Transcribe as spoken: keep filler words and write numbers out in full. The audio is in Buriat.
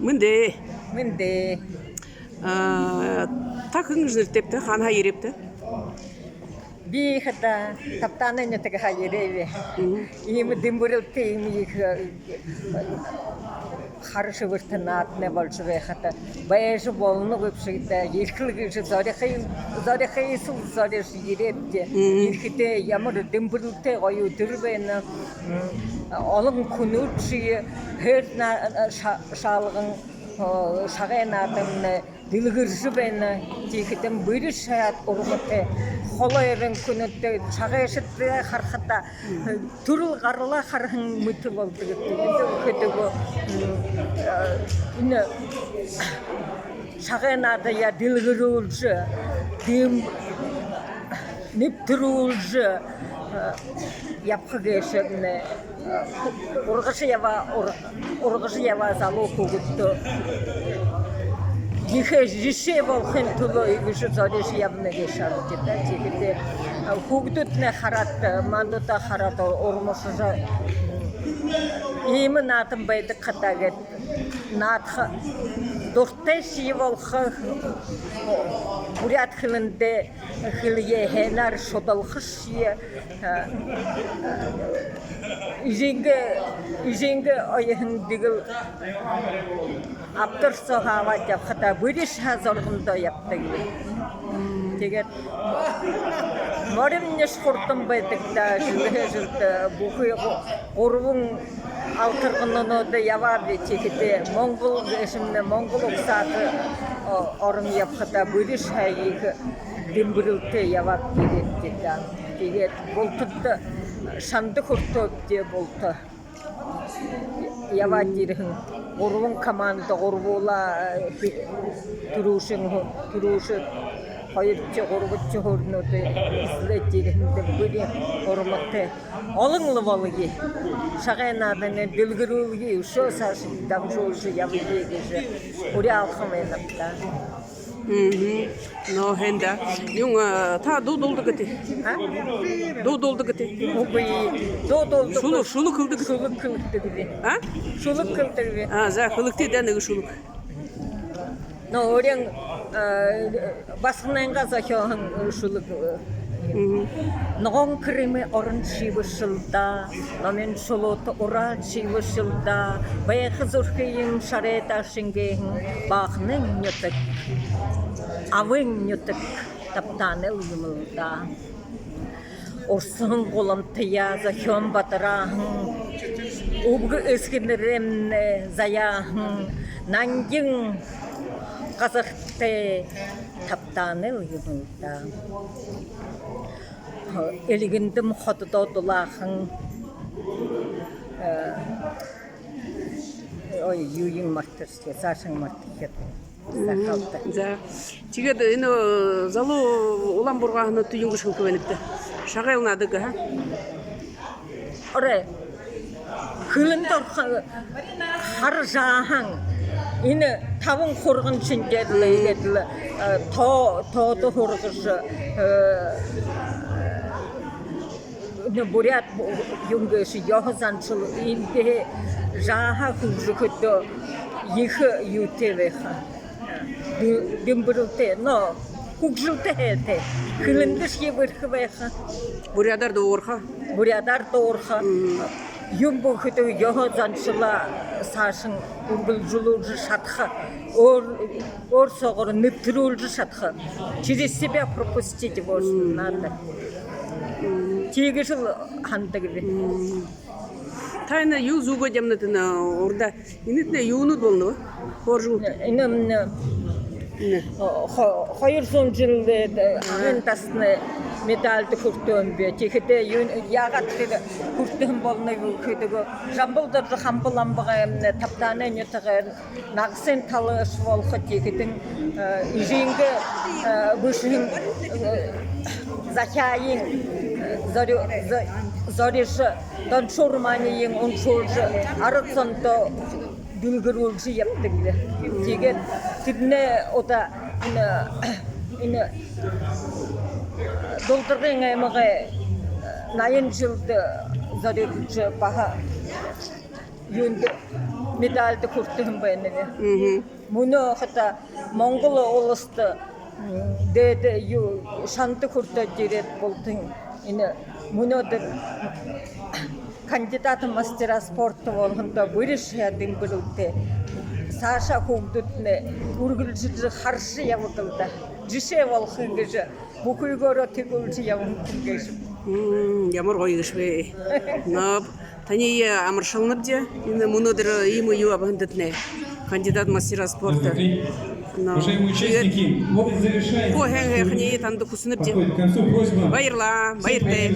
Мэндэ. Мэндэ. А, та хэн гэжэ нэрэтэйбта, хаанаһаа ерээбта? Би хадаа Табтаанай нютагһаа ерээб. Мгм. Иимэ дэмбэрэлтэй, иимэ ехэ, э, хара шэбэртэ нааданай болжо байхада, байжа болоно гүбши даа, ерэхэл гэжэ зорихо, зорихо эсэл зорижо ерээбди. Мгм. Ерэхэдээ ямар дэмбэрэлтэй гоё үдэр байна. М, олон хүнүүдшье һээр на-, ша-, шаалган, о, шагай наадамнай дэлгэржэ байна. Тиихэдэнь бэришье һайд урматай, холо эрын хүнүүдтэ, шагайшадта харахада, түрэл гаралаа хараһан мэтэ болодог. Тиигээд үхэдэгөө, м, э, энэ шагай наадаяа дэлгэрүүлжэ, дэмб-, нэбтэрүүлжэ, э, ябаха гээшэмнай, э, ургажа ябаа, ур-, ургажа ябаа залуу хүүгэдтэ ехэ жэшээ болохын түлөө иигэжэ зорижо ябана гээшэ ааб даа. Тиихэдээ, э, хүүгэдүүднай хараад, э, мандаа хараад ур-, урмашажа, иимэ наадан байдаг хадаа гээд наадаха дуртайшье болохо, буряад хэлэндээ, хэлэеэ һайнаар шудалхашье, а, эжынгээ, эжынгээ оёһон дэгэл абдар соо хабаадаад ябахадаа бэришье һаа зоргондоо ябадаг. Тиигээд моримнишье хурдан байдаг даа, жэлһээ жэлдэ бүхы гу-, гурбан алтарганануудаа ябааб. Тиихэдээ Монгол гээшэмнай, Монгол угсаата, о-, орон ябахадаа бэришье һаа ехэ дэмбэрэлтэй ябаад ерээбди даа. Тиигээд бултадаа шанда хүртөөбди, булта ябаад ерэһэн гурбан команда гурбуулаа, э, түрүүшын һу-, түрүүшын, хоёрдохи, гурбадахи һууринуудые эзэлээд ерэһэндэнь бүри урматай. Олон лэ болоё. Шагай нааданай дэлгэрүүлэе, үшөө саашань дамжуулжа ябая гэжэ уряалхам байнаб даа. Мгм. Но, һайн даа. Юун, а, та дуу дуулдаг гүт? А? Дуу дуулдаг гүт? Үгы, дуу дуулдаг. Шүлэг, шүлэг хэлэдэг. Шүлэг хэлэдэгби. А? Шүлэг хэлэдэгби. А, за, хэлэгты даа нэгэ шүлэг. Но, өөрын, а, басаганайнгаа зохёоһон шүлэг. Мгм. Ногоон кэрэмэй орон шиибэшэл даа, номин шулуута ураа шиибэшэл даа, байха зүрхыем шарайдаа шэнгээһэн баахан нютаг, абын нютаг Табтаанай л юм лэ даа. Урсаһан гуламтаяа зохёон бадарааһан, үбгэ эсэгэнэрэймнай заяаһан нангин газартай Табтаанай л юм лэ даа. Эльгэндэм хододоо дулаахан, э, ой, юуень мартарши, саашань мартархаад. Мгм. Захалта. За. Тиигээд энэ, э, залуу улаан бургааһануудта юун гэжэ хэлэхэ байнабта? Шагай наадаг, ха? Орой. Хэлэндэ орохо хара жааһан. Энэ табан хурган шэнги гээд лэ, мгм, иигээд лэ, э, тоо-, тоодо һургажа, э, энэ буряад бу-, юун гээшэ, ёһо заншал, эндэһээ жааһа хүгжэхэдөө ехэ юутэй байха. Дэ-, дэмбэрэлтэй, но хүгжэлтэй һайтай. Хэлэндэшье бэрхэ байха. Буряадаар дуугарха. Буряадаар дуугарха. Мм. Юун бүхэндэ ёһо заншалаа саашань үргэлжэлүүлжэ шадаха. Өөр, өөр соогуур нэбтэрүүлжэ шадаха. Через себя пропустить можно надо. Мм. Тиигэжэл һанадагби. Мм. Та энэ юу зүүгээд ябанат, энэ урда? Энэтнай юунууд болоно бэ? Хоржуул. Энэ, энэ, энэ. Хо-, хоёр зуун жэл, э, Агын дасанай медальда хүртөөһэн бэ. Тиихэдээ юу, яагаад тэрэ хүртөөһэн болоноб гэхэдэ, Жамбал Доржо Хамба ламбагай, энэ Табтаанай нютагай нагасын талааш болохо, тиихэдэнь, э, эжынгээ, э, бэшэһэн, э, захяае, э, зори-, зо-, зорижо, Доншуур маниие уншуулжа, арад зондоо дэлгэрүүлжэ ябадаг лэ. Тиигээд тэдэнэй одоо энэ, энэ Дулдаргын аймагай наян жэлдэ зорюулжа баһа юундэ медальда хүртэһэн байна. Мүнөө хадаа Монгол уласта дээдэ юу, шанда хүртөөд ерээд бултан энэ мүнөөдэр кандидат мастера спорта болоһондоо бэришье дэмбэрэлтэй. Саашаа хүүгэдүүднай үргэлжэлжэ хаража ябаг лэ даа. Жэшээ болохо юм гэжэ бүхыгөөрөө тэгүүлжэ ябаһан юм гээшэб. Ямар гоё гээшэб. Но, таниие амаршалнабди. Энэ мүнөөдэр иимэ юу абаһандатнай, кандидат мастера спорта. Но, тиигээд бүхы һайн һайханиие танда хүсэнэбди. Баярлаа, баяртай.